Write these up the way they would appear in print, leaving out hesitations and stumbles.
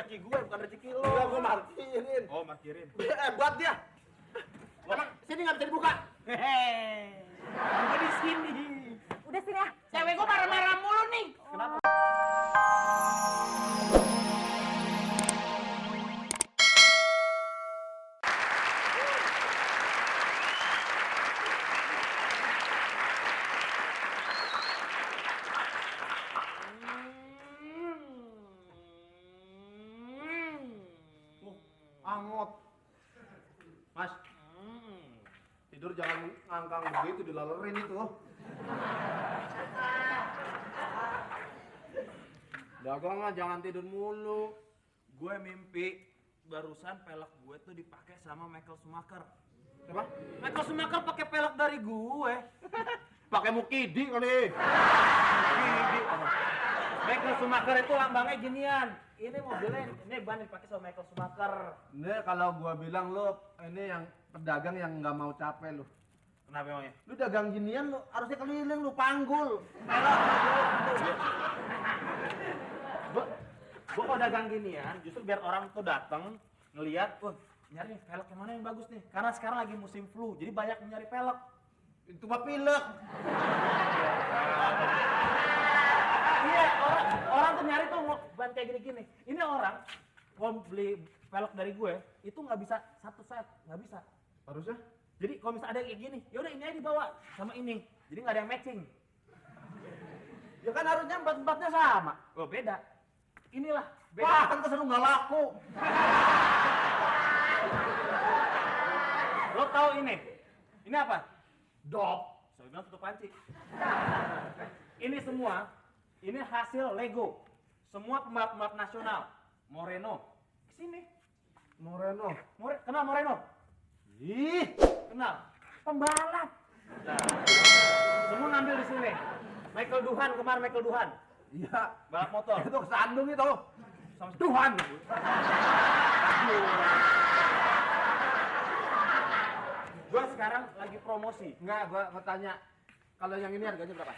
rezeki gue, bukan rezeki lo. Enggak, gue markirin. Oh, markirin. Buat dia. Emang sini nggak bisa dibuka? Hehehe. Gue di sini. Udah sini ya. Cewek gue marah-marah mulu nih. Kenapa? Angot. Mas, tidur jangan ngangkang begitu, dilalerin itu. Dagang lah, jangan tidur mulu. Gue mimpi barusan pelek gue tuh dipakai sama Michael Schumacher. Siapa? Michael Schumacher pakai pelek dari gue. Pakai mukidi kali. Mukidi. Michael Schumacher itu lambangnya ginian. Ini mobilnya, ini ban dipakai sama Michael Schumacher. Ini kalau gua bilang lu, ini yang pedagang yang nggak mau capek lu. Kenapa emangnya? Lu dagang ginian lu, harusnya keliling lu, panggul. Gua kalau dagang ginian, justru biar orang tuh datang ngelihat, nyari nih pelek yang mana yang bagus nih. Karena sekarang lagi musim flu, jadi banyak yang nyari pelek. Itu mah pilek. Iya, orang tuh nyari tuh ban kayak gini-gini. Ini orang mau beli pelek dari gue, itu nggak bisa satu set, nggak bisa. Harusnya? Jadi kalau misalnya ada yang kayak gini, ya udah ini aja dibawa sama ini. Jadi nggak ada yang matching. Ya kan harusnya empat-empatnya sama. Oh beda. Inilah beda. Wah, kan keseru nggak laku. Lo tahu ini? Ini apa? Dop. Saya bilang tutup panci. Ini semua, ini hasil Lego. Semua pembalap-pembalap nasional. Moreno. Kesini. Moreno. Kenal Moreno? Ih, Kenal. Pembalap. Nah, semua ngambil di sini. Michael Duhan kemarin Michael Duhan. iya. Balap motor. Itu kesandung itu. Sama Tuhan. Gua sekarang lagi promosi. Enggak, gua tanya. Kalau yang ini harganya berapa?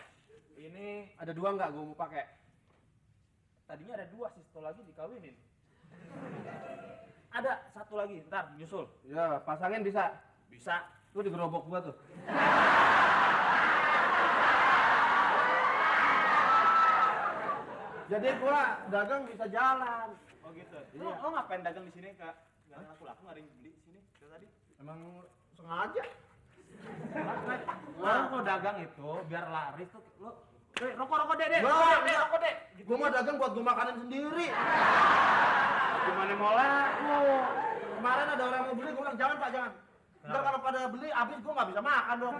Ini Ada dua nggak gua mau pakai? tadinya ada dua sih, satu lagi dikawinin. Ada satu lagi, ntar nyusul. Ya, pasangin bisa. Bisa. Tuh di gerobak gua tuh. Jadi gua dagang bisa jalan. Oh gitu. Iya. Lo ngapain dagang di sini kak? Gak laku-laku nggak ada yang beli di sini dari tadi. Emang sengaja. Orang kalau dagang itu biar laris tuh lo. Rokok dek. Wah, Rokok dek. Gua mah dagang buat gua makanin sendiri. Gimana mau laku? Kemarin ada orang mau beli, gua bilang jangan Pak, jangan. Ntar kalau pada beli habis gua nggak bisa makan dong.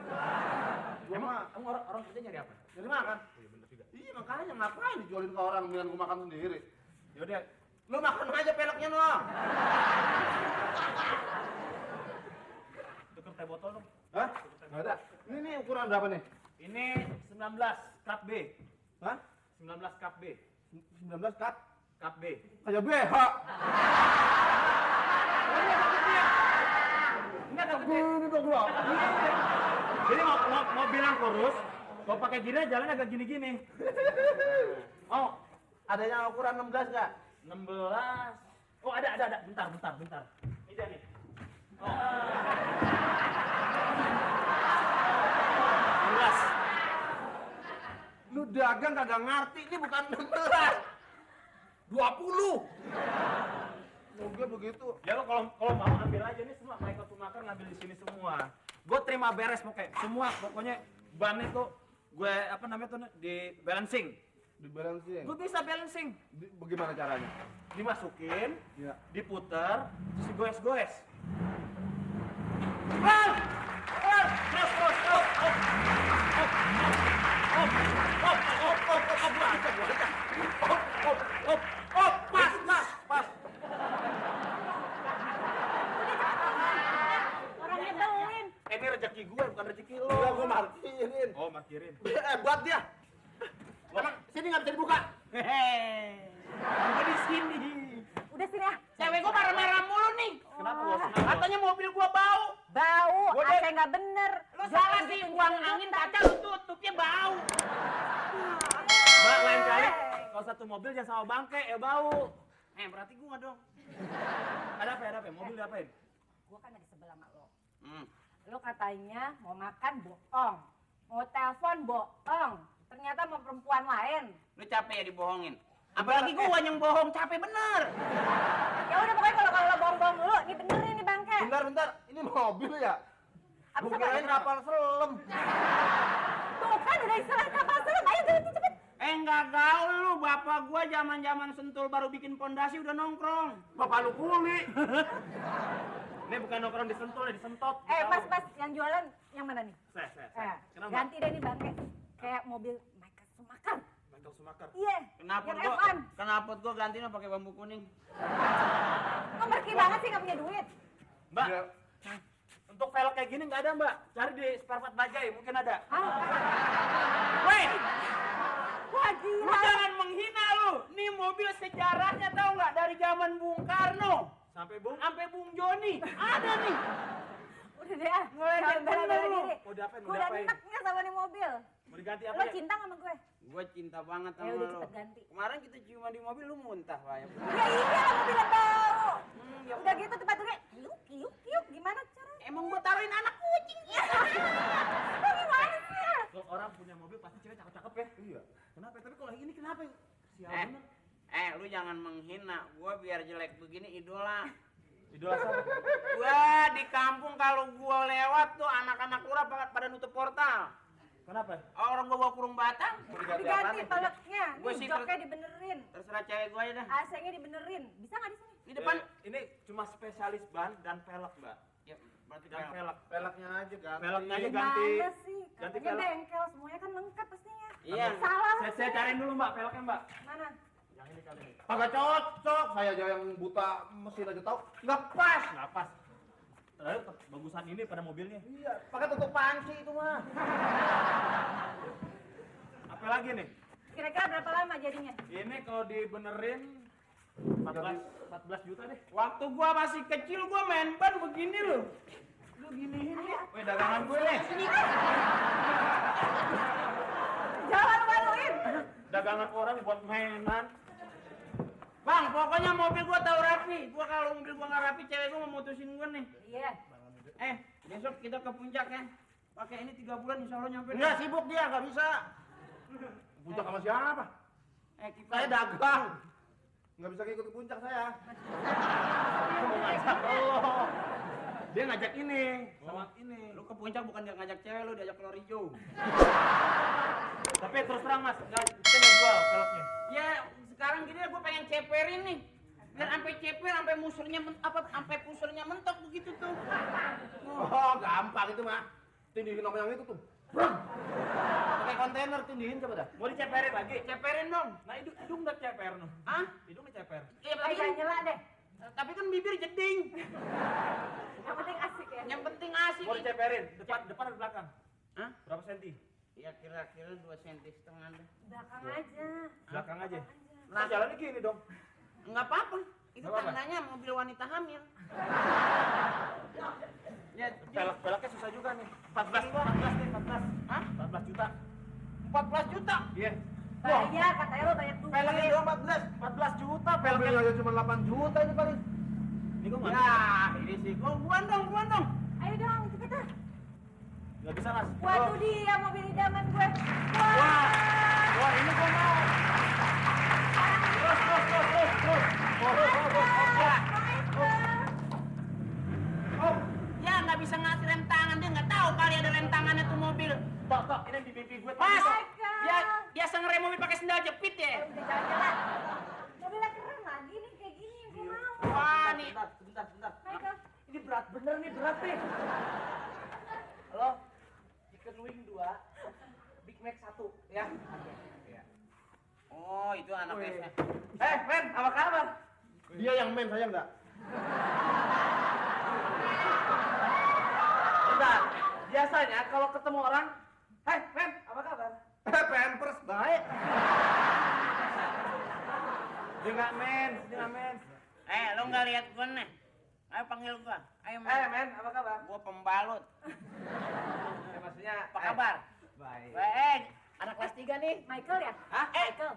Gua mah Emang orang kerja nyari apa? jadi makan. Iya bener juga. Iya makanya ngapain dijualin ke orang dengan gua makan sendiri. Yaudah. Lu makan aja peleknya noh. Tuker teh botol dong. Hah? Nggak ada. Ini ukuran berapa nih? Ini 19 cup B. Hah? 19 cup B. 19 cut? Cup B. Kayak BH. Enggak ada gede. Ini kok gua. Jadi mau bilang kurus, kalau pakai gini jalan agak gini-gini. Oh, ada yang ukuran 16 nggak? 16. Oh ada. Bentar. Ini dia nih. Oh. 16. Lu dagang kagak ngerti, ini bukan 16. 20. Moga begitu. Ya lo kalau mau ambil aja nih semua Michael Schumacher ngambil di sini semua. Gue terima beres pokoknya ban itu gue apa namanya tuh di balancing. Di balancing. Gue bisa balancing. Bagaimana caranya? Dimasukin, Iya. diputer, terus digoes-goes. Pas. Orang nyebelin. Ini rezeki gue bukan rezeki lo. Enggak, gua markirin. Oh, markirin. Buat dia. Emang sini nggak bisa dibuka? Hehehe. Gue di sini. Udah sini ya. Cewek gue marah-marah mulu nih. Kenapa lo? Katanya mobil gue bau. Bau, Gua AC nggak bener. Lo salah sih, buang angin kaca lo tutupnya bau. Mbak, lain kali kalau satu mobil jangan sama bangke ya bau. Berarti gua dong. Ada apa? Mobil diapain? Gua kan lagi sebelah sama lo. Hmm. Lo katanya mau makan bohong, mau telepon bohong, ternyata mau perempuan lain. Lu capek ya dibohongin. Apalagi gua yang bohong, capek bener. Ya udah pokoknya kalau lo bohong-bohong dulu, ini benerin nih bangke. Bentar, ini mobil ya? Apa Gua sama kirain ini? kapal selam. Tuh kan udah istilah kapal selam, ayo cepet. Enggak gaul lu, bapak gua zaman Sentul baru bikin pondasi udah nongkrong. Bapak lu kuli. Ini bukan nongkrong di Sentul, disentot. Mas, yang jualan yang mana nih? Saya. Kenapa? Ganti deh nih bangke, kayak mobil Michael Schumacher. Michael Schumacher. Iya. Yang F1. Kenapa gua gantinya pakai bambu kuning? Kok merki banget sih nggak punya duit? Mbak, Ya. untuk velg kayak gini nggak ada mbak. Cari di spare part Bajai, mungkin ada. Hah? Weh, Wah lu gila. jangan menghina lu. Nih mobil sejarahnya tahu nggak dari zaman Bung Karno Sampai Bung. sampai Bung Joni ada nih. Udah deh ah. Ngeledek Jangan bela-bela bener lu. diri. Mau diapain? Gue udah enaknya sama nih mobil. Mau diganti apa Lo ya? cinta sama gue? Gua cinta banget sama Ya udah lu. cepet ganti. Kemarin kita ciuman di mobil lu muntah, Pak. Ya iya lah mobilnya bau. Ya Udah gitu tempat duduknya kiuk. Gimana caranya? emang gua taruhin anak kucing. Lo gimana sih ya? Kalau orang punya mobil pasti cewek cakep-cakep ya. Iya. Kenapa? Tapi kalau ini kenapa? Sial Eh, bener. lu jangan menghina. Gua biar jelek begini idola. Idola siapa? Wah, di kampung kalau gua lewat tuh anak-anak lurah pada nutup portal. Kenapa? Orang gua bawa kurung batang. Diganti peleknya. Gua Nih sih joknya dibenerin. Terserah cewek gua aja dah. AC-nya dibenerin. Bisa nggak di sini? Di depan. Ini cuma spesialis ban dan velg mbak. Ya, berarti Dan velg. Peleknya aja ganti. Velgnya aja Gimana ganti. sih? Ganti Katanya velg. bengkel semuanya kan lengkap pastinya. Iya. Salah. Saya cariin dulu mbak velgnya mbak. Mana? Yang ini kali ini. Kagak cocok. Saya aja yang buta mesin aja tahu. Nggak pas. Nggak pas. Terus bagusan ini pada mobilnya. Iya. Pakai tutup panci itu mah. Apa lagi nih? Kira-kira berapa lama jadinya? Ini kalau dibenerin 14 juta deh. Waktu gua masih kecil gua main ban begini loh. Lu giniin nih. Weh dagangan gue nih. Jangan maluin. Dagangan orang buat mainan. Bang, pokoknya mobil gua tahu rapi. Gua kalau mobil gua nggak rapi, cewek gua mau mutusin gua nih. Iya. Besok kita ke puncak ya. Pakai ini 3 bulan insya Allah nyampe. Enggak sibuk dia, nggak bisa. Puncak sama siapa? Kita Saya dagang. Nggak bisa ikut ke puncak saya. Mau ngajak lo. Dia ngajak ini. Sama ini. Lu ke puncak bukan dia ngajak cewek, lu diajak keluar hijau. Tapi terus terang mas, kita nggak jual velgnya. Ya sekarang gini gua pengen ceperin nih. Biar sampai ceper, sampai sampai pusernya mentok begitu tuh. Oh, gampang itu mah. Tindihin sama yang itu tuh. Brang. Pakai kontainer tindihin coba dah. Mau diceperin lagi? Ceperin dong. Nah hidung udah ceper noh. Hah? Hidung ceper. Iya, Ayo jangan nyela deh. tapi kan bibir jeding. Yang penting asik ya. Yang penting asik. Mau diceperin? Depan atau belakang? Hah? Berapa senti? Ya kira-kira 2,5 cm deh. Belakang aja. Belakang aja. Belakang Nah jalannya gini dong. Enggak apa-apa. Itu Nggak apa-apa. tandanya mobil wanita hamil. Ya, Velgnya susah juga nih. 14 nih, 14. Hah? 14 juta. 14 juta. Iya. Bayar, katanya lo banyak duit. Peleknya doang 14. 14 juta Mobilnya velgnya. aja cuma 8 juta ini paling. Ini gua nggak Ya, ini sih. Gua buan dong. Ayo dong, cepetan. nggak bisa mas. Waduh dia mobil idaman gue. Wah, wah ini gua mau. Terus. Ya. Michael. Oh, ya nggak bisa ngasih rem tangan, dia nggak tahu kali ada rem tangannya tuh mobil. Tok, ini di mimpi gue. Mas, Michael. dia biasa ngerem mobil pakai sendal jepit ya. Udah jalan-jalan. Mobilnya keren lagi nih, kayak gini yang gue mau. Wah, nih. Sebentar. Michael. Ini berat bener nih, berat nih. Halo, Chicken Wing 2, Big Mac 1, ya. Oh, itu anak Wih. esnya. Men, apa kabar? Dia yang men, saya enggak. Bentar, biasanya kalau ketemu orang, men, apa kabar? Pampers, baik. Dia nggak men. Lo nggak lihat gua nih? Ayo panggil gua. Ayo, Men, apa kabar? Gua pembalut. Ya, maksudnya, Apa kabar? baik. Baik. Anak kelas 3 nih. Michael ya? Hah? Michael.